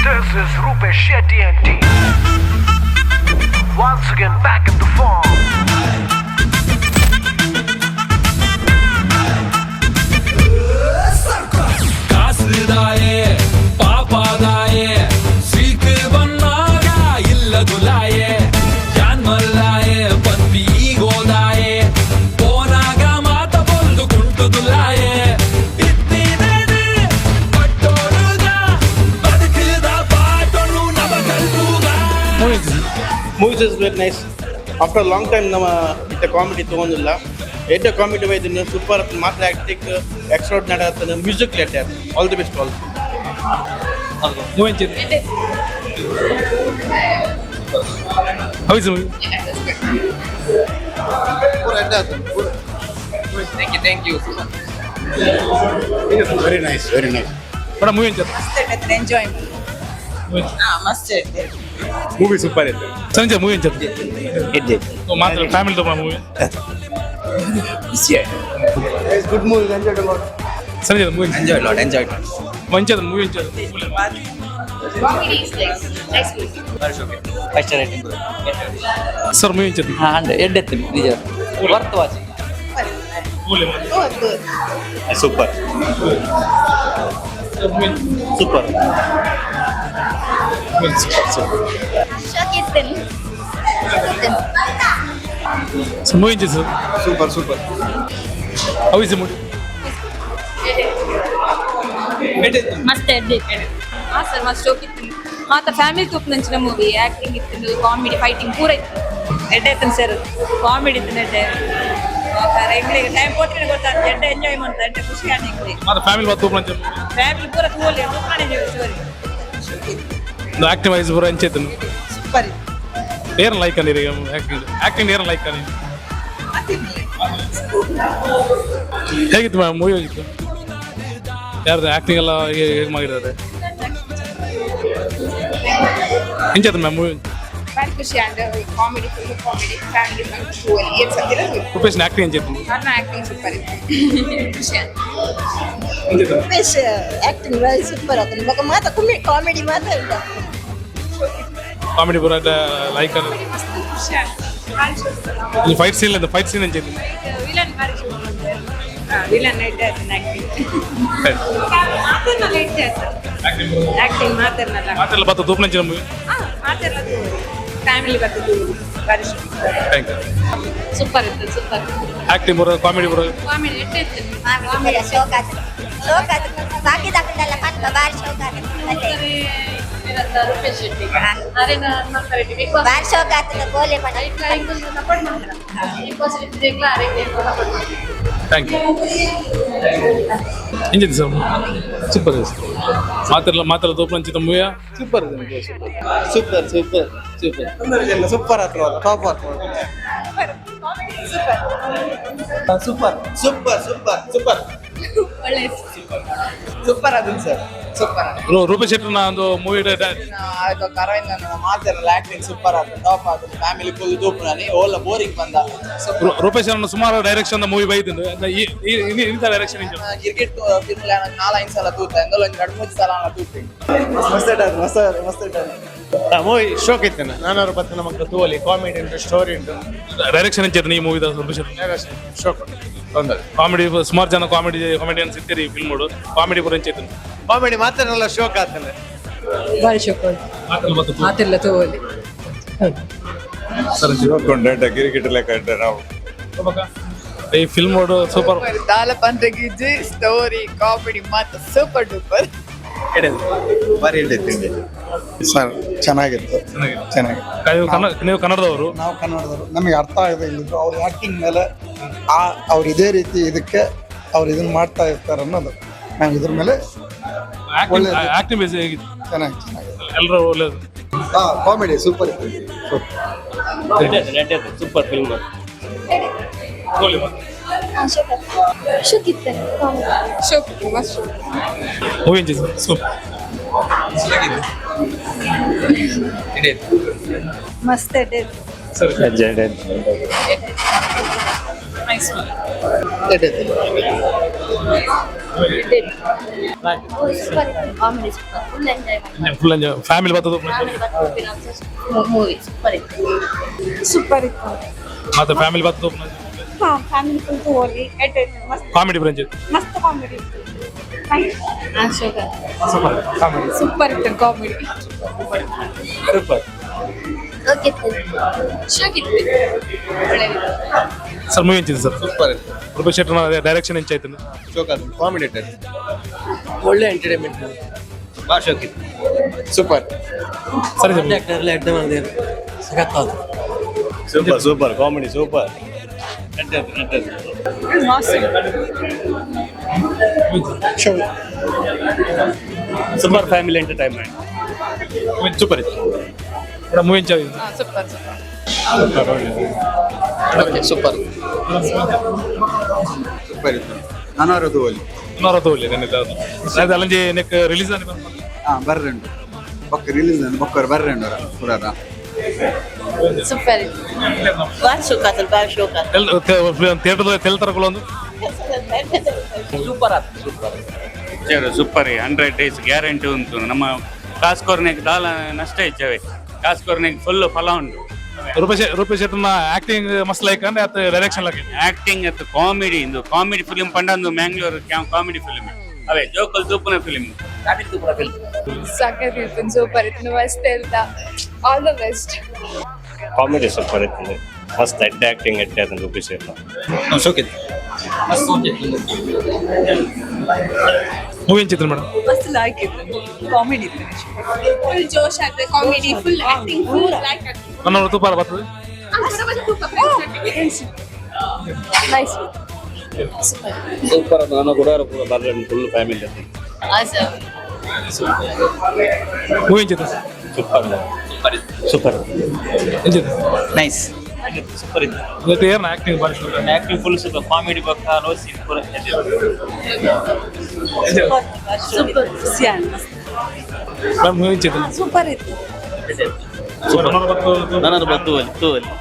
This is Rupesh Shetty and team. Once again back in the form. ಕಾಸುದಾಯೆ ಪಾಪದಾಯೆ ಸೀಕ್ ಬನ್ನಾಗ ಇಲ್ಲದುಲಾಯೆ ಯಾನ್ ಮಲ್ಲಾಯೆ ಪನ್ಪಿ ಗೋದಾಯೆ ಪೋನಾಗ ಮಾತ ಬೊಲ್ದು ಕುಂಟುದುಲಾಯೆ ಇತ್ತಿನೇನೆ ಪಟ್ಟೋಡುಗ ಬದುಕುದ ಪಾಟೊನು ನಮ ಕಲ್ಪುಗ. Movies is very nice. After long time ನಮ್ಮ ಇತ್ತ ಕಾಮಿಡಿ ತೊಗೊಂಡಿಲ್ಲ. ಎಡ್ಡೆ ಕಾಮಿಡಿ ಬೈದಿನ, ಸೂಪರ್ ಮಾತ್ರ. ಆ್ಯಕ್ಟಿಂಗ್ ಎಕ್ಸ್ಟ್ರಾರ್ಡಿನರಿ ಆಗ್ತದೆ. Music letter, all the best all. Movie ಎಂಚಿತ್ತು? How is movie? Thank you, thank you. Very nice, very nice. Madam, movie ಎಂಚಿತ್ತು? ಮಸ್ತ್ enjoy. ಹಾ, ಮಸ್ತ್. Movie super ಇತ್ತು. ಸಂಜೆ ಮೂವಿ ಎಂಚಿತ್ತು? ಮಾತ್ರ ಫ್ಯಾಮಿಲಿ ತಗೊಂಡ movie. Good movie, enjoy lot. Sanjay, movie? Enjoy lot, enjoy. ಮಂಚದ movie ಎಂಚಿತ್ತು? Comedy is nice. Nice movie. First rating. Sir, movie ಎಂಚಿತ್ತು? ಹಾ, ಎಡ್ಡೆತ್ತು ನಿಜ, worth watching. Super, super. ಶೋಕ್ ಇತ್ತು. ಸರ್, ಮೂವಿ ಎಂಚಿತ್ತು sir? Super, super. How is movie? ಮಸ್ತ್. ಹಾ sir, ಮಸ್ತ್ ಶೋಕ್ ಇತ್ತು. ಮಾತ family ತೂಪ್ ನಂಚಿನ movie. Acting ಇತ್ತು, ಕಾಮಿಡಿ, ಫೈಟಿಂಗ್ ಪೂರ ಇತ್ತು. ಎಡ್ಡೆ ಇತ್ತು ಸರ್, ಕಾಮಿಡಿ ಇತ್ತು, ಎಡ್ಡೆ. ಎಂಗ್ಳಿಗೆ ಟೈಮ್ ಪೋತ್ರೆ ಗೊತ್ತಾಗ್ತದೆ. ಎಡ್ಡೆ ಎಂಜಾಯ್ ಮಾಡ್ತಾ, ಎಡ್ಡೆ ಖುಷಿ ಆದ ಎಂಗ್ಳಿಗೆ. ಮಾತ್ರ ಫ್ಯಾಮಿಲಿ ತೂಪ್ ನಂಚಿನ ಫ್ಯಾಮಿಲಿ ಪೂರ ತೂಲಿ ತೂಪಾನೆ ಸ್ಟೋರಿ. ಆಕ್ಟಿಂಗ್ ವೈಸ್ ಪೂರ ಎಂಚಿತ್ತು? ಸೂಪರ್. ಏನ್ ಲೈಕ್ ಅನ್ನೀರಿ? ಆಕ್ಟಿಂಗ್, ಆಕ್ಟಿಂಗ್ ಏನ್ ಲೈಕ್ ಅನ್ನಿ? ಹೇಗಿತ್ತು ಮ್ಯಾಮ್ ಮೂವಿ? ಹೇಗಿತ್ತು? ಯಾರ್ದು ಆಕ್ಟಿಂಗ್ ಎಲ್ಲ ಹೇಗೆ ಹೇಗೆ ಮಾಡಿದ್ದಾರೆ? ಎಂಚಿತ್ತು ಮ್ಯಾಮ್ ಮೂವಿ? ಭಾರಿ ಖುಷಿ ಆಂಡ್ ಕಾಮಿಡಿ, ಫುಲ್ ಕಾಮಿಡಿ. Family ತೂವಲಿ ಏನ್ ಸತ್ತಿರ. ರೂಪೇಶ್ ಆಕ್ಟಿಂಗ್ ಎಂಚಿತ್ತು? ನನ್ನ ಆಕ್ಟಿಂಗ್ ಸೂಪರ್ ಇತ್ತು, ಖುಷಿ ಆಯ್ತು. ರೂಪೇಶ್ ಆಕ್ಟಿಂಗ್ ವೆರಿ ಸೂಪರ್ ಆತನ. ಬೊಕ ಮಾತ ಕಾಮಿಡಿ ಮಾತ ಉಂಟು. ಕಾಮಿಡಿ ಪೂರ ಲೈಕ್ ಮಸ್ತ್ ಖುಷಿ ಆಯ್ತು, ಭಾರಿ ಶೋಕ್. ಈ ಫೈಟ್ ಸೀನ್, ಫೈಟ್ ಸೀನ್ ಎಂಚಿತ್ತು? ವಿಲನ್ ಭಾರಿ ಶೋಕ್. ವಿಲನ್ ಎಡ್ಡೆ ಆಯ್ತು ಆಕ್ಟಿಂಗ್. ಮಾತನ್ನಲ್ಲ ಎಡ್ಡೆ ಆಯ್ತು ಆಕ್ಟಿಂಗ್, ಮಾತನ್ನಲ್ಲ. ಮಾತೆಲ್ಲ ಬತ್ತ ತೂಪ್ ನಂಚಿನ ಮೂವಿ. ಹಾ, ಮಾತೆಲ್ಲ ತೂವಲಿ, ಫ್ಯಾಮಿಲಿ ಬರ್ತದೆ ತೂವಲಿ, ಭಾರಿ ಶೋಕ್. Thank you. Super ಇತ್ತು, ಸೂಪರ್. ಆಕ್ಟಿಂಗ್ ಪೂರ, ಕಾಮಿಡಿ ಪೂರ? ಕಾಮಿಡಿ ಎಡ್ಡೆ ಇತ್ತು. ಶೋಕ್ ಆತು, ಶೋಕ್ ಆತು. ಬಾಕಿ ದಾಕಂದಲ್ಲ ಪಕ್ಕ ಬಾರಿ ಶೋಕ್ ಆತು. ರೂಪೇಶ್ ಶೆಟ್ಟಿ ಅರೇನ ಬಿಗ್ ಬಾಸ್. ಬಾರಿ ಶೋಕ್ ಆತದ ಗೋಲೆ ಪಣ. ಸಪೋರ್ಟ್ ಮಾಡ್ತಾರೆ. ಬಿಗ್ ಬಾಸ್ ಇದ್ದಿದ್ದೆಲ್ಲ ಅರೇಗೆ ಸಪೋರ್ಟ್ ಮಾಡ್ತಾರೆ. Thank you. ಎಂಚಿತ್ತು sir? Super sir. ಮಾತೆಲ್ಲ ಮಾತೆಲ್ಲ ತೂಪ್ ನಂಚಿತ ಮೂವಿಯಾ? Super, super, super, super. Super ಆತ್ರ, ಟಾಪ್ ಆತ್ರ. Super, super, super, super. ಒಳ್ಳೆ. ಸೂಪರ್ ಅದನ್ ಸರ್, ಸೂಪರ್. ರೂಪೇಶ್ ಶೆಟ್ಟಿನ ಒಂದು ಮೂವಿ. ಅರವಿಂದ ಮಾತಾಡಲ್ಲ, ಆಕ್ಟಿಂಗ್ ಸೂಪರ್ ಆತು, ಟಾಪ್ ಆತು. ಫ್ಯಾಮಿಲಿ ಫುಲ್ ತೂಪುನಾನಿ ಓಲ ಬೋರಿಂಗ್ ಬಂದ. ರೂಪೇಶ್ ಅವರನ್ನು ಸುಮಾರು ಡೈರೆಕ್ಷನ್ ಮೂವಿ ಬೈದಿಂದು ಇಂಥ ಡೈರೆಕ್ಷನ್. ಕ್ರಿಕೆಟ್ ಫಿಲ್ಮ್ ನಾಲ್ ಐದು ಸಲ ತೂತ ಎಂದಲ್ಲ, ಒಂದು ಎರಡು ಮೂರು ಸಲ ತೂತೆ. ಮಸ್ತ್, ಮಸ್ತ್, ಮಸ್ತ್. ಮೂವಿ ಶೋಕ್ ಇತ್ತು. ನಾನೂರು ಪತ್ತಿನ ಮಕ್ಕಳು ತೂವಲಿ. ಕಾಮಿಡಿ ಉಂಟು, ಸ್ಟೋರಿ ಉಂಟು. ಡೈರೆಕ್ಷನ್ ಎಂಚಿತ್ತು ಈ ಮೂವಿದ ರೂಪೇಶ್ ಶೆಟ್ಟಿ? ಶೋಕ್ ತೊಂದರೆ. ಕಾಮಿಡಿ ಸುಮಾರು ಜನ ಕಾಮಿಡಿ ಕಾಮಿಡಿಯನ್ಸ್ ಇರ್ತೀರಿ ಈ ಫಿಲ್ಮ್. ಕಾಮಿಡಿ ಪೂರ ಎಂಚಿತ್ತು? ಕಾಮಿಡಿ ಮಾತ್ರ ಶೋಕ್ ಆಗ್ತದೆ. ಭಾರಿ ಶೋಕ್ ಆಯ್ತು. ಮಾತೆಲ್ಲ ಬತ್ತ ಮಾತೆಲ್ಲ ತೂವಲಿ. ಸರ್. ಶೋಕ್ ಉಂಟು, ಕಿರಿಕಿಟ್ ಲೆಕ್ಕ ಉಂಟು ನಾವು. ಈ ಫಿಲ್ಮ್ ಸೂಪರ್. ದಾಲ ಪಂದ್ರಗಿಜ್ಜಿ, ಸ್ಟೋರಿ, ಕಾಮಿಡಿ ಮಾತ್ರ ಸೂಪರ್ ಡೂಪರ್. ಬಾರಿ ಹಿಡಿತಿದ್ದೆ ಸರ್, ಚೆನ್ನಾಗಿತ್ತು, ಚೆನ್ನಾಗಿ. ನೀವು ಕನ್ನಡ, ನೀವು ಕನ್ನಡದವರು. ನಾವು ಕನ್ನಡದವರು, ನಮಗೆ ಅರ್ಥ ಆಗದೆ ಇಲ್ಲಿದ್ರು ಅವ್ರ ಆ್ಯಕ್ಟಿಂಗ್ ಮೇಲೆ ಅವ್ರು ಇದೇ ರೀತಿ ಇದಕ್ಕೆ ಅವ್ರು ಇದನ್ನ ಮಾಡ್ತಾ ಇರ್ತಾರೆ ಅನ್ನೋದು ನಾವು ಇದ್ರ ಮೇಲೆ. ಆಕ್ಟಿಂಗ್ ಒಳ್ಳೆದು. ಆಕ್ಟಿಂಗ್ ಬೇಸ್ ಹೇಗಿತ್ತು? ಚೆನ್ನಾಗಿ, ಚೆನ್ನಾಗಿ. ಎಲ್ಲರೂ ಒಳ್ಳೇದು. ಹಾಂ, ಕಾಮಿಡಿ ಸೂಪರ್ ಇತ್ತು. Super film. ಶೋಕ್ ಇತ್ತು, ಶೋಕ್ ಇತ್ತು, ಮಸ್ತ್ ಶೋಕ್. ಮೂವಿ ಎಂಚಿತ್ತು? ಸೂಪರ್. ಮಸ್ತ್ ಎಡ್ಡೆ. ಸರ್. Nice. Super ಇತ್ತು, comedy super, full enjoy. Full enjoy, family ಬರ್ತದ. ಫ್ಯಾಮಿಲಿ ಮೂವಿ ಸೂಪರ್ ಇತ್ತು. ಸೂಪರ್ ಇತ್ತು. ಮತ್ತೆ ಫ್ಯಾಮಿಲಿ ಬರ್ತದ. ಹಾ, ಫ್ಯಾಮಿಲಿ ಫುಲ್ ತಗೋಲಿ, ಎಡ್ಡೆ ಇತ್ತು, ಮಸ್ತ್. Comedy brunch. ಮಸ್ತ್ ಕಾಮಿಡಿ ಇತ್ತು. ಸೂಪರ್ ಇತ್ತು ಕಾಮಿಡಿ. ಸೂಪರ್. ಓಕೆ, ಶೋಕ್ ಇತ್ತು, ಒಳ್ಳೆದಿತ್ತು. ಸರ್, ಮೂವಿ ಎಂಚಿದೆ sir? Super. Rupesh Shetty direction ಎಂಚಾಯ್ತು? ಶೋಕ್, ಕಾಮಿಡಿ. ಒಳ್ಳೆ ಎಂಟರ್ಟೈನ್ಮೆಂಟ್. ಭಾಳ ಶೋಕ್ ಇತ್ತು, ಸೂಪರ್. ಸರಿ ಸರ್. ಸಖತ್. Super super, comedy super. Super family entertainment. Super ಇತ್ತು ಮೇಡಮ್, ಮೂವಿ ಎಂಚಾಗಿದೆ? Super super. Okay, super. Super ಇತ್ತು, ನಾನು ತೋಲಿ. ನೂರ ತೋಲಿ ಅದು ಅಲ್ಲಂಜಿ ನೆಕ್ ರಿಲೀಸ್ ಆನಿ. ಹಾಂ, ಬರ್ರೆಂಡು ಬೊಕ್ಕ ರಿಲೀಸ್ ಬೊಕ್ಕರು ಬರ್ರೆಂಡು ಪುರಾರ. ಸೂಪರ್ ಇತ್ತು. ಬಾರಿ ಶೋಕ್ ಆತಲ್, ಬಾರಿ ಶೋಕ್ ಆತು. ಥಿಯೇಟರ್ ತೆಲ್ತರ ಒಂದು. ಸೂಪರ್ ಆತು, super. Picture super, 100 days guarantee ಉಂಟು. ನಮ್ಮ ಕಾಸ್ಕೋರ್ನೆಗ್ ದಾಲ ನಷ್ಟ ಇಚ್ಚವೆ, ಕಾಸ್ಕೋರ್ನೆಗ್ ಫುಲ್ ಫಲ ಉಂಟು. ರೂಪೇಶ್ ರೂಪೇಶ್ ಶೆಟ್ಟಿನ ಆಕ್ಟಿಂಗ್ ಮಸ್ತ್ ಲೈಕ್ ಅಂದ್ರೆ ಅದು ಡೈರೆಕ್ಷನ್ ಲೈಕ್? ಆಕ್ಟಿಂಗ್ ಅತ್ತು ಕಾಮಿಡಿ, ಇಂದು ಕಾಮಿಡಿ ಫಿಲಿಂ ಪಂಡಂದು ಮ್ಯಾಂಗ್ಳೂರ್ ಕಾಮಿಡಿ ಫಿಲಿಂ ಅವೇ, ಜೋಕಲ್ ತೂಪುನ ಫಿಲಿಂ. ಸಖತ್ ಇತ್ತು, ಸೂಪರ್ ಇತ್ತು, ಮಸ್ತ್ ಇಲ್ತ. All the best. Comedy super ಇತ್ತು, ಮಸ್ತ್ ಎಡ್ಡೆ ಆಕ್ಟಿಂಗ್, ಎಡ್ಡೆ ಅದನ್ನು ರೂಪೇಶ್ ಶೆಟ್ಟಿ. ಶೋಕ್ ಇತ್ತು. ಮೂವಿ ಎಂಚಿತ್ತು ಮೇಡಮ್? ಮಸ್ತ್ ಲೈಕ್ ಇತ್ತು, ಕಾಮಿಡಿ ಇತ್ತು. ಫುಲ್ ಜೋಶ್ ಆಯ್ತು, comedy full, acting full like. ನನ್ನ ತುಪ್ಪ ಬರ್ತದೆ. ನೈಸ್. ಸೂಪರ್, ನಾನು ಕೂಡ ಬರ್ರೆಂಡು ಫುಲ್ ಫ್ಯಾಮಿಲಿ. ಸರ್. ಮೂವಿ ಎಂಚಿತ್ತು? Super super. ಎಂಚಿತ್ತು? ನೈಸ್. ಸೂಪರ್ ಇತ್ತು. ಇವತ್ತು ಏನು ಆಕ್ಟಿಂಗ್ ಭಾರಿ ಶೋಕ್. ಆಕ್ಟಿಂಗ್ ಫುಲ್ ಸೂಪರ್, ಕಾಮಿಡಿ ಬಕ್ಕ ಲೋ ಸೀನ್ ಪೂರ. ಸೂಪರ್. ಮೇಡಮ್, ಮೂವಿ ಎಂಚಿತ್ತು? ಸೂಪರ್ ಇತ್ತು. ನಾನು ಬತ್ತುವಲ್ಲಿ ತೂವಲ್ಲಿ.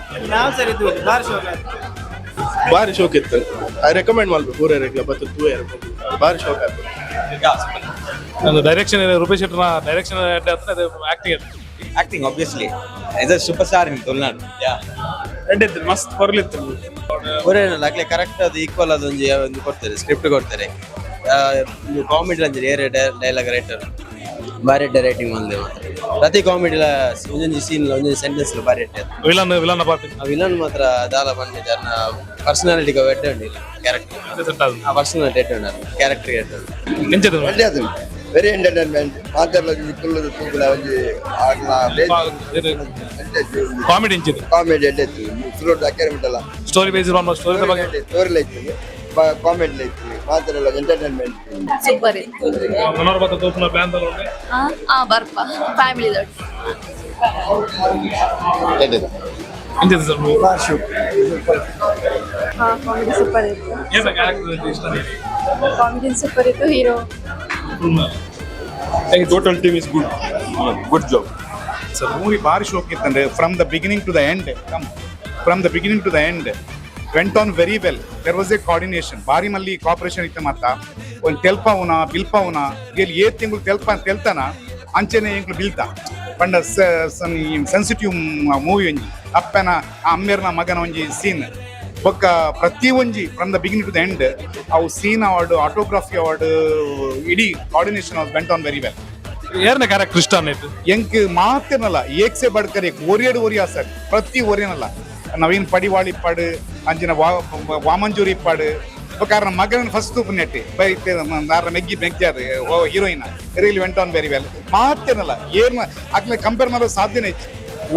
ಭಾರಿ ಶೋಕ್ ಇತ್ತು. I recommend ಮಾಡ್ಬೇಕು ಊರೇರಿಗ್ಲ ಬತ್ತು ತೂ ಭಾರಿ ಶೋಕ್ ಆಯ್ತು. ಅದು ಡೈರೆಕ್ಷನ್, ರೂಪೇಶ್ ಶೆಟ್ಟಿನ ಡೈರೆಕ್ಷನ್ ಅದು acting? Acting obviously is a super star in Tulunadu, yeah. ಎಡ್ಡೆ, ಮಸ್ತ್ ಪೊರ್ಲಿತ್ತು. ಒರೇನಲ್ಲ ಅಕ್ಲೆ ಕರೆಕ್ಟ್ ಅದು ಈಕ್ವಲ್ ಅದೊಂಜಿ ಒಂದು ಕೊಡ್ತಾರೆ, ಸ್ಕ್ರಿಪ್ಟ್ ಕೊಡ್ತಾರೆ. ಕಾಮಿಡಿ ಅಂಜಿ ಏರೆ ಡೈಲಾಗ್ ರೈಟರ್ ಬಾರಿ ಎಡ್ಡೆ ರೈಟಿಂಗ್ ಬಂದೆ ಮಾತ್ರ. ಪ್ರತಿ ಕಾಮಿಡಿಲ ಒಂದೊಂದು ಸೀನ್, ಒಂದೊಂದು ಸೆಂಟೆನ್ಸ್ ಬಾರಿ ಎಡ್ಡೆ ಅದು. Villain villain part? ಆ ವಿಲನ್ ಮಾತ್ರ ದಾಲ ಬಂದಿದೆ, ಅನ್ನ ಪರ್ಸನಾಲಿಟಿ ಎಡ್ಡೆ ಉಂಡಿಲ್ಲ ಕ್ಯಾರೆಕ್ಟರ್. ಸೆಟ್ ಆದ. ಆ ಪರ್ಸನಾಲಿಟಿ ಎಡ್ಡೆ ಉಂಡು, ಕ್ಯಾರೆಕ್ಟರ್ ಎಡ್ಡೆ ಉಂಡು. ಎಂಚಿತ್ತು? ಒಳ್ಳೆ ಅದು, ವೆರಿ ಎಂಟರ್ಟೈನ್ಮೆಂಟ್. ಮಾತೆಲ್ಲ ಕುಲ್ಲುದು ತೂಕುಲ ಒಂಜಿ ಆಗ್ಲ. ಕಾಮಿಡಿ ಎಂಚಿತ್ತು? ಕಾಮಿಡಿ ಎಡ್ಡೆ ಇತ್ತು, ಸುರುಟ್ ಅಕ್ಕರೆ ಉಂಟಲ್ಲ. ಸ್ಟೋರಿ ಬೇಸ್ ಸ್ಟೋರಿ ಬಗ್ಗೆ. ಸ್ಟೋರಿ ಲೈಕ್, ಕಾಮಿಡಿ ಲೈಕ್, ಮಾತೆಲ್ಲ ಎಂಟರ್ಟೈನ್ಮೆಂಟ್. ಸೂಪರ್ ಇತ್ತು. మనోహర్ బత్త తోపున ప్లాన్ ఉంది. ಆ ಬರ್ಪ ಫ್ಯಾಮಿಲಿ ದೊಡ್ಡ. ಎಂಚಿತ್ತು ಸರ್ ಮೂವಿ? ಹಾ, ಕಾಮಿಡಿ ಸೂಪರ್ ಇತ್ತು. ಏನು ಕ್ಯಾರೆಕ್ಟರ್ ಇಷ್ಟ? ಕಾಮಿಡಿ ಸೂಪರ್ ಇತ್ತು, hero. Total team is good, good job. Sir. Movie ಭಾರಿ ಶೋಕ್ ಇತ್ತಂದ್ರೆ, from the beginning to the end, come from the beginning to the end went on very well. There was a coordination, ಭಾರಿ ಮಲ್ಲಿ cooperation ಇತ್ತು. ಮತ್ತ ಒಂದು ತೆಲ್ಪವುನ ಬಿಲ್ಪವುನ ಇಲ್ಲಿ ಏ ತಿಂಗಳು ತೆಲ್ಪ ತೆಲ್ತಾನ ಅಂಚೆನೆ ಎಂಕ್ಲು ಬಿಲ್ತ ಪಂಡ ಸೆನ್ಸಿಟಿವ್ ಮೂವಿ ಒಂಜಿ. ಅಪ್ಪನ ಆ ಅಮ್ಮೇರ್ನ ಮಗನ ಒಂಜಿ ಸೀನ್ ಬೊಕ್ಕ ಪ್ರತಿ ಒಂಜಿ from the beginning to the end ಅವು ಸೀನ್ ಅವಾರ್ಡ್, ಆಟೋಗ್ರಫಿ ಅವಾರ್ಡ್, ಇಡೀ coordination went on very well. ಏರ್ನ character ಇಷ್ಟ ಅನ್ನೈತು? ಎಂಕ್ ಮಾತೇನಲ್ಲ, ಏಕ್ಸೆ ಬಡ್ಕರ್ ಏಕ್ ಒರಿಯಡು ಒರಿ ಸರ್, ಪ್ರತಿ ಒರಿಯನಲ್ಲ. ನವೀನ್ ಪಡಿವಾಳಿ ಪಾಡು, ಅಂಚಿನ ವಾಮಂಜೂರಿ ಪಾಡು, ಕಾರಣ ಮಗನ ಫಸ್ಟ್ ನೆಟ್ಟಿ ಬೈ ಮೆಗ್ಗಿ ಮೆಗ್ಜಾರ್ heroine really went on very well. ಮಾತೇನಲ್ಲ ಏನ್ ಅಕ್ಲೆ ಕಂಪೇರ್ ಮಾಡೋ ಸಾಧ್ಯನೇ ಇತ್ತು.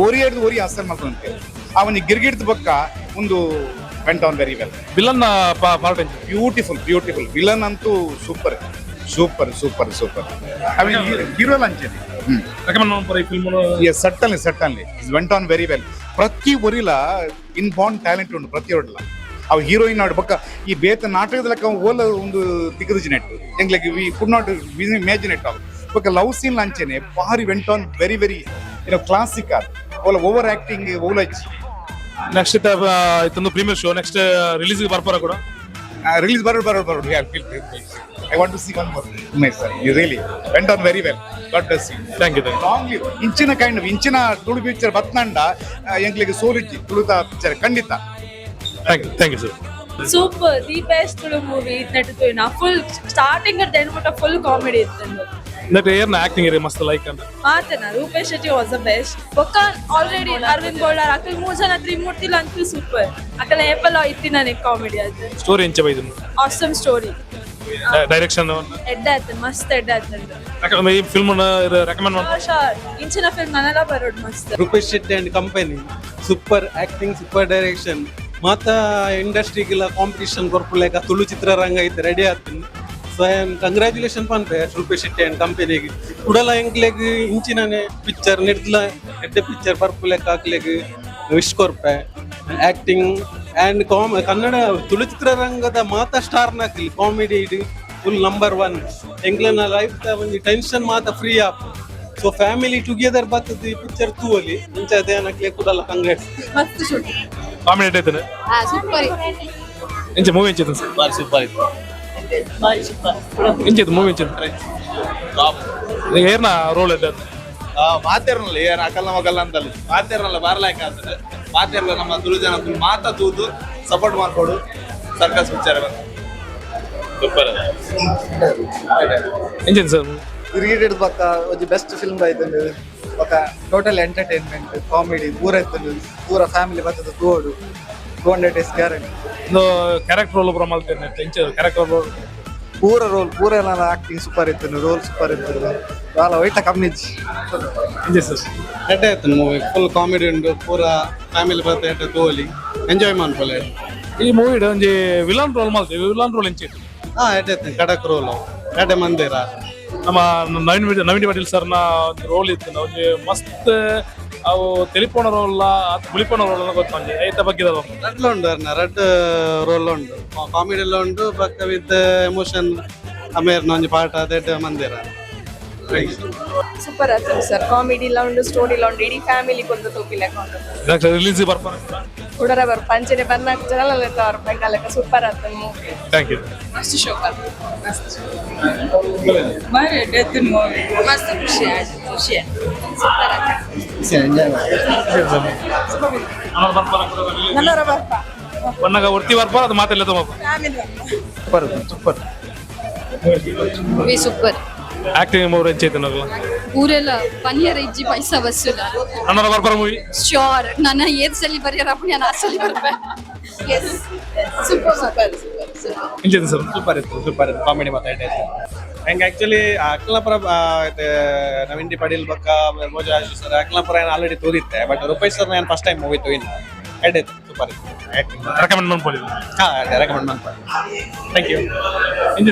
ಒರಿಯಡ್ದು ಒರಿ ಅಸರ್ ಮಾಡ್ಕೊಂತೆ ಅವನಿಗೆ ಗಿರ್ಗಿಡ್ದ ಬಕ್ಕ ಒಂದು went on very well. Villain part ಎಂಚಿತ್ತು? Beautiful beautiful, villain ಅಂತೂ super super super super. I mean, hero ಅಂಚೆನೆ. Recommend ಮಾಡ್ತಾರೆ ಈ film? Yes, certainly, certainly is went on very well. ಪ್ರತಿ ಒರಿಲ ಇನ್ ಬಾರ್ನ್ ಟ್ಯಾಲೆಂಟ್ ಉಂಟು ಪ್ರತಿ ಒಡ್ಲ. ಅವು ಹೀರೋಯಿನ್ ಆಡ್ ಬೊಕ್ಕ ಈ ಬೇತ ನಾಟಕದ ಲೆಕ್ಕ ಓಲ ಒಂದು ತಿಕ್ಕದು ನೆಟ್ ಎಂಗ್ಲಕ್ಕೆ we could not imagine it all. ಬೊಕ್ಕ ಲವ್ ಸೀನ್ ಅಂಚೆನೆ ಭಾರಿ went on very very ಏನೋ ಕ್ಲಾಸಿಕ್ ಆದ್. ಓಲ ಓವರ್ ಆಕ್ಟಿಂಗ್ ಓಲ. ನೆಕ್ಸ್ಟ್ ಇತ್ತೊಂದು ಪ್ರೀಮಿಯರ್ ಶೋ, ನೆಕ್ಸ್ಟ್ ರಿಲೀಸ್ ಬರ್ಪಾರ ಕೂಡ? ರಿಲೀಸ್ ಬರೋದು ಬರೋದು ಬರೋದು. I want to see one more. Nice sir, you really went on very well. God bless you. Thank you, thank. Long live ಇಂಚಿನ ಕೈಂಡ್ ಇಂಚಿನ Tulu picture ಬತ್ನಂಡ ಎಂಕ್ಲಿಗೆ ಸೋಲಿಜ್ಜಿ ತುಳುತ ಪಿಕ್ಚರ್ ಖಂಡಿತ. Thank you, thank you sir. Super, the best Tulu movie ಇತ್ತು ನಾ. Full starting and ಮುಟ್ಟ full comedy ಇತ್ತು. ನೆಟ್ ಏರ್ನ acting ಇರಿ ಮಸ್ತ್ ಲೈಕ್ ಅಂತ? ಮಾತನ Rupesh Shetty was the best. ಬೊಕ್ಕ ಆಲ್ರೆಡಿ ಅರವಿಂದ್ ಬೋಳಾರ್ ಅಕಲ್ ಮೂರ್ ಜನ ತ್ರಿಮೂರ್ತಿಲ್ ಅಂತೂ ಸೂಪರ್. ಅಕಲ್ ಏಪಲ್ ಇತ್ತಿ ನನಗೆ ಕಾಮಿಡಿ ಅದು. ಸ್ಟೋರಿ ಎಂಚ ಬೈದು? Awesome story. Direction? ಎಡ್ಡೆ ಆಯ್ತು, ಮಸ್ತ್ ಎಡ್ಡೆ ಆಯ್ತು. ಈ ಫಿಲ್ಮ್ ರೆಕಮೆಂಡ್ ಮಾಡ? ಶೋರ್, ಇಂಚಿನ ಫಿಲ್ಮ್ ನನಲ ಬರೋಡು ಮಸ್ತ್. Rupesh Shetty and company, super acting, super direction. ಮಾತ ಇಂಡಸ್ಟ್ರಿಗೆಲ್ಲ ಕಾಂಪಿಟಿಷನ್ ಕೊರ್ಪುಲೇಕ ತುಳು ಚಿತ್ರರಂಗ ಐತೆ ರೆಡಿ ಆಗ್ತೀನಿ. ಸೊ I congratulation ಪನ್ಪೆ ರೂಪೇಶ್ ಶೆಟ್ಟಿ ಅಂಡ್ ಕಂಪನಿಗೆ. ಕುಡಲ ಎಂಕ್ಲೆಗ್ ಇಂಚಿನನೆ ಪಿಕ್ಚರ್ ನೆಡ್ಲ ಎಡ್ಡೆ ಪಿಕ್ಚರ್ ಬರ್ಪುಲೆಕ್ ಹಾಕ್ಲೆಗ್ ವಿಶ್ ಕೊರ್ಪೆ. ಆಕ್ಟಿಂಗ್ ಅಂಡ್ ಕಾಮ್ ಕನ್ನಡ ತುಳು ಚಿತ್ರರಂಗದ ಮಾತ ಸ್ಟಾರ್ ನಾಕಲಿ ಕಾಮಿಡಿ ಇಡು ಫುಲ್ ನಂಬರ್ ಒನ್. ಎಂಕ್ಲೆನ ಲೈಫ್ ಒಂಜಿ ಟೆನ್ಷನ್ ಮಾತ ಫ್ರೀ ಆಪ್. ಸೊ ಫ್ಯಾಮಿಲಿ ಟುಗೆದರ್ ಬರ್ತದೆ ಈ ಪಿಕ್ಚರ್ ತೂವಲಿ. ಇಂಚ ಅದೇನಕ್ಲೆ ಕುಡಲ ಕಂಗ್ರಾಟ್ಸ್. ಮಸ್ತ್ ಶೂಟ್. ಕಾಮಿಡಿ ಐತನೆ? ಸೂಪರ್. ಎಂಚ ಮೂವಿ, ಎಂಚ ಇತ್ತು ಸರ್? ಬಾರಿ ಸೂಪರ್ ಇತ್ತು. ಎಂಚ ಇತ್ತು ಮೂವಿ, ಎಂಚ ಇತ್ತು? ಏರ್ನ ರೋಲ್ ಎಡ್ಡೆ? ಮಾತೇರ್ನಲ್ಲ ಏನ್ ಅಕಲ್ಲ ಮಗಲ್ಲ ಅಂತಲ್ಲ, ಮಾತೇರ್ನಲ್ಲ ಬಾರ್ಲಾಯ್ಕ ಆಗ್ತದೆ. ಮಾತೇರ್ಲ ನಮ್ಮ ತುಳು ಜನ ತುಳು ಮಾತಾ ತೂದು ಸಪೋರ್ಟ್ ಮಾಡ್ಕೊಡು. ಸರ್ಕಸ್ ಪಿಕ್ಚರ್ ಬಂದು. ಸೂಪರ್. ಎಂಚ ಇತ್ತು ಸರ್? ಕ್ರಿಯೇಟೆಡ್ ಬಕ್ಕ ಒಂಜಿ ಬೆಸ್ಟ್ ಫಿಲ್ಮ್ ಆಯ್ತು. ಬೊಕ ಟೋಟಲ್ ಎಂಟರ್ಟೈನ್ಮೆಂಟ್, ಕಾಮಿಡಿ ಪೂರ ಇತ್ತು. ಪೂರ ಫ್ಯಾಮಿಲಿ ಬರ್ತದೆ ತೂವೊಡು. 200 ಡೇಸ್ ಗ್ಯಾರಂಟಿ. ಒಂದು ಕ್ಯಾರೆಕ್ಟರ್ ರೋಲ್ ಪೂರ ಮಲ್ತೇನೆ, ಎಂಚ ಕ್ಯಾರೆಕ್ಟರ್ ರೋಲ್? ಪೂರ ರೋಲ್ ಪೂರ ಎಲ್ಲ ಆಕ್ಟಿಂಗ್ ಸೂಪರ್ ಇತ್ತು, ರೋಲ್ ಸೂಪರ್ ಇತ್ತು. ಬಾಲ ವೈಟ ಕಮ್ಮಿ ಇಜ್ಜಿ. ಎಂಚ ಸರ್? ಎಡ್ಡೆ ಆಯ್ತು ಮೂವಿ, ಫುಲ್ ಕಾಮಿಡಿ ಉಂಟು. ಪೂರ ಫ್ಯಾಮಿಲಿ ಬರ್ತದೆ, ಎಡ್ಡೆ ತೂವಲಿ, ಎಂಜಾಯ್ ಮಾಡ್ಕೊಳ್ಳಿ. ಈ ಮೂವಿ ಒಂಜಿ ವಿಲನ್ ರೋಲ್ ಮಲ್ತೆ, ವಿಲನ್ ರೋಲ್ ಎಂಚ ಇತ್ತು? ಹಾ, ಎಡ್ಡೆ ಆಯ್ತು, ಖಡಕ್ ರೋಲು ಎಡ್ಡೆ ಮಂದಿರ. ನಮ್ಮ ನವೀನ್ ನವೀನ್ ಪಾಟೀಲ್ ಸರ್ನ ಒಂದು ರೋಲ್ ಇತ್ತು. ಒಂಜಿ ಮಸ್ತ್ ಅವು ತೆಲಿಪೋಣ ರೋಲ್ ಬುಳಿಪೋಣ ರೋಲ್ ಗೊತ್ತ ಒಂಜಿ ಐತ ಬಗ್ಗೆ? ರಡ್ಲ ಉಂಡು ಅರ್ನ ರಡ್ ರೋಲ್ ಉಂಟು. ಕಾಮಿಡಿ ಎಲ್ಲ ಉಂಟು, ಬಕ್ಕ ವಿತ್ ಎಮೋಷನ್ ಅಮೇರ್ನ ಒಂಜಿ ಪಾಠ ಅದೆಡ್ಡೆ ಮಂದಿರ. ಸೂಪರ್ ಆಯ್ತು ಸರ್. ಕಾಮಿಡಿ ಇಲ್ಲ ಉಂಡು, ಸ್ಟೋರಿ ಇಲ್ಲ ಉಂಡು. ಇಡೀ ಫ್ಯಾಮಿಲಿ ಕೊಂದು ತೂಪಿಲೆಕ್ಕ ಉಂಟು. ರಿಲೀಸ್ ಬರ್ಪಾರ? ಹುಡುಗರ ಬರ್ ಪಂಚನೆ ಬರ್ನಾಕ್ ಜನ ಬರ್ಬೇಕಲ್ಲ. ಸೂಪರ್ ಆಯ್ತು ಮೂವಿ. Thank you. ಮಸ್ತ್ ಶೋಕ್ ಆಯ್ತು, ಮೂವಿ ಮಸ್ತ್. ಖುಷಿ ಆಯ್ತು, ಖುಷಿ ಆಯ್ತು, ಸೂಪರ್ ಆಯ್ತು. ನನ್ನವರ ಬರ್ಪ. ಬಣ್ಣಗ ಒರ್ತಿ ಬರ್ಪಾರ ಅದು ಮಾತೆಲ್ಲ ತಮ್ಮ? Family. Super super. Movie super. Acting ಮೂರು ಎಂಚ ಐತೆ ನಗಲ? ಊರೆಲ್ಲ ಪನಿಯರ್ ಇಜ್ಜಿ, ಪೈಸಾ ವಸೂಲ. ಅಣ್ಣನ ಬರ್ಪಾರ ಮೂವಿ? ಶ್ಯೂರ್, ನನ್ನ ಏದ್ ಸಲಿ ಬರ್ಯಾರಪ್ಪ, ನಾನು ಆ ಸಲಿ ಬರ್ಪೆ. Yes, super super super. ಎಂಚ ಇತ್ತು ಸರ್? ಸೂಪರ್ ಇತ್ತು, ಸೂಪರ್ ಇತ್ತು. ಕಾಮಿಡಿ ಮಾತಾಡ್ತಾ ಇತ್ತು. ಹೆಂಗೆ ಆಕ್ಚುಲಿ ಅಕ್ಲಪುರ ನವೀನ್ ಡಿ ಪಾಟೀಲ್ ಬಕ್ಕ ಭೋಜರಾಜ್ ಸರ್ ಅಕ್ಲಪುರ ಏನು ಆಲ್ರೆಡಿ ತೂರಿತ್ತೆ. ಬಟ್ ರೂಪೇಶ್ ಸರ್ ನಾನು ಫಸ್ಟ್ ಟೈಮ್ ಮೂವಿ ತೂಯಿನ. ಎಡ್ಡೆ ಇತ್ತು, ಸೂಪರ್ ಇತ್ತು ಆಕ್ಟಿಂಗ್. ರೆಕಮೆಂಡ್ ಮಾಡ್ಕೊಳ್ಳಿ. ಹಾಂ, ರೆಕಮೆಂಡ್ ಮಾಡ್ತಾರೆ. Thank you. ಎಂಚ?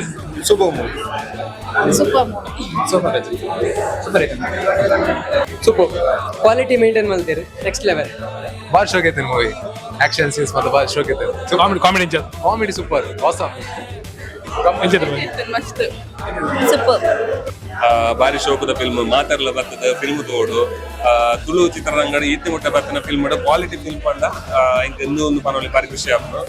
Super movie. Super movie. Super super. Super quality maintain ಮಾಡ್ತೀರಿ, ನೆಕ್ಸ್ಟ್ ಲೆವೆಲ್. ಭಾಳ ಶೋಕ್ ಐತೆ ಮೂವಿ. ಆಕ್ಷನ್ ಸೀನ್ಸ್ ಮತ್ತೆ ಭಾಳ ಶೋಕ್ ಐತೆ. ಕಾಮಿಡಿ ಕಾಮಿಡಿ ಎಂಚ? Comedy super, awesome. ಎಂಚ ಇತ್ತು? ಮಸ್ತ್. ಸೂಪರ್. ಬಾರಿ ಶೋಕದ ಫಿಲ್ಮ್. ಮಾತಾಡ್ಲ ಬರ್ತದೆ ಫಿಲ್ಮ್ ತೋಡು. ತುಳು ಚಿತ್ರರಂಗಡ ಈತೆ ಮುಟ್ಟ ಬರ್ತನ ಫಿಲ್ಮ್ ಕ್ವಾಲಿಟಿ ಫಿಲ್ಮ್ ಪಂಡ ಇಂಕ್ ಇನ್ನೂ ಒಂದು ಪನೊಲಿ ಬಾರಿ ಖುಷಿ ಆಪುಂಡು.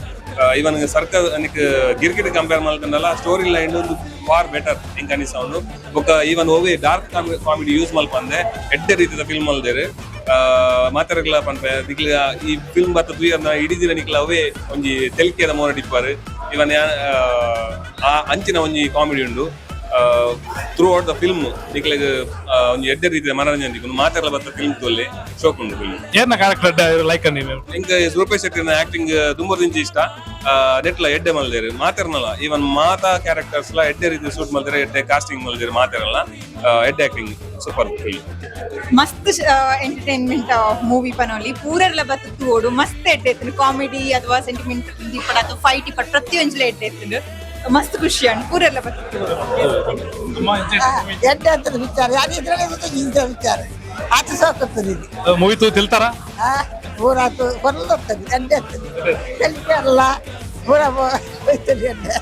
ಇವನ್ ಸರ್ಕಲ್ ಅನಿಕ್ ಗಿರ್ಗಿಟ್ ಕಂಪೇರ್ ಮಲ್ತಂಡಲ ಸ್ಟೋರಿ ಲೈನ್ ಒಂದು ಫಾರ್ ಬೆಟರ್ ಇಂಕ್ ಅನಿಸೌಂಡು. ಬೊಕ್ಕ ಈವನ್ ಓವೆ ಡಾರ್ಕ್ ಕಾಮಿಡಿ ಯೂಸ್ ಮಲ್ಪಂದೆ ಎಡ್ಡೆ ರೀತಿದ ಫಿಲ್ಮ್ ಮಲ್ದೇರು. ಮಾತಾಡಗ್ಲ ಪನ್ಪೆ, ನಿಕ್ಲ ಈ ಫಿಲ್ಮ್ ಬತ್ತ ತೂಯರ್ನ ಇಡೀ ದಿನ ನಿಕ್ಲ ಅವೇ ಒಂಜಿ ತೆಲಿಕೆದ ಮೋರಡಿಪ್ಪಾರು. ಇವನ್ ಆ ಅಂಚಿನ ಒಂಜಿ ಕಾಮಿಡಿ ಉಂಡು. ಥ್ರೂ ಔಟ್ the film ನಿಕ್ಲೆಗ್ ಒಂಜಿ ಎಡ್ಡೆ ರೀತಿಯ ಮನರಂಜನೆ ತಿಕ್ಕುಂಡು. ಮಾತೆರ್ಲ ಬತ್ತ ಫಿಲ್ಮ್ ತೋಲೆ, ಶೋಕ್ ಉಂಡು ಫಿಲ್ಮ್. ಏರ್ನ ಕ್ಯಾರೆಕ್ಟರ್ ಲೈಕ್ ನೀವು? ಎಂಕ್ ರೂಪೇಶ್ ಶೆಟ್ಟಿನ ಆಕ್ಟಿಂಗ್ ದುಂಬರ್ದಿಂಚಿ ಇಷ್ಟ. ನೆಟ್ಲ ಎಡ್ಡೆ ಮಲ್ದೇರು ಮಾತೆರ್ನಲ. ಈವನ್ ಮಾತಾ ಕ್ಯಾರೆಕ್ಟರ್ಸ್ ಲ ಎಡ್ಡೆ ರೀತಿ ಸೂಟ್ ಮಲ್ದೇರು, ಎಡ್ಡೆ ಕಾಸ್ಟಿಂಗ್ ಮಲ್ದೇರು. ಮಾತೆರಲ್ಲ ಎಡ್ಡೆ ಆಕ್ಟಿಂಗ್, ಸೂಪರ್ ಫಿಲ್ಮ್. ಮಸ್ತ್ ಎಂಟರ್ಟೈನ್ಮೆಂಟ್ ಮೂವಿ ಪನೋಲಿ. ಪೂರೆರ್ಲ ಬತ್ತು ತೂವೊಡು, ಮಸ್ತ್ ಎಡ್ಡೆ ಇತ್ತು. ಕಾಮಿಡಿ ಅಥವಾ ಸೆಂಟಿಮೆಂಟ್ ಇಪ್ಪಡ ಅಥವಾ ಫೈಟ್ ಇಪ್ಪಡ್ ಪ್ರತಿಯೊಂಜಿಲ ಎಡ್ಡೆ ಇತ್ತು. ಮಸ್ತ್ ಖುಷಿ ಅಂಡ್ ಪೂರೆರ್ಲ ಬತ್ತು ತೂವೊಡು. ಎಡ್ಡೆ ಆಗ್ತದೆ ವಿಚಾರ ಅದು ಇದ್ರಲ್ಲಿ ಇಂಥ ವಿಚಾರ ಆಚೆ ಸಾಕುತ್ತದೆ ಇದು. ಮೂವಿ ತೂ ತಿಳ್ತಾರ? ಪೂರ ಆತು ಕೊರಲು ಹೋಗ್ತದೆ, ಎಡ್ಡೆ ಆಗ್ತದೆ. ಅಲ್ಲ, ಪೂರ ಹೋಗ್ತದೆ ಎಡ್ಡೆ.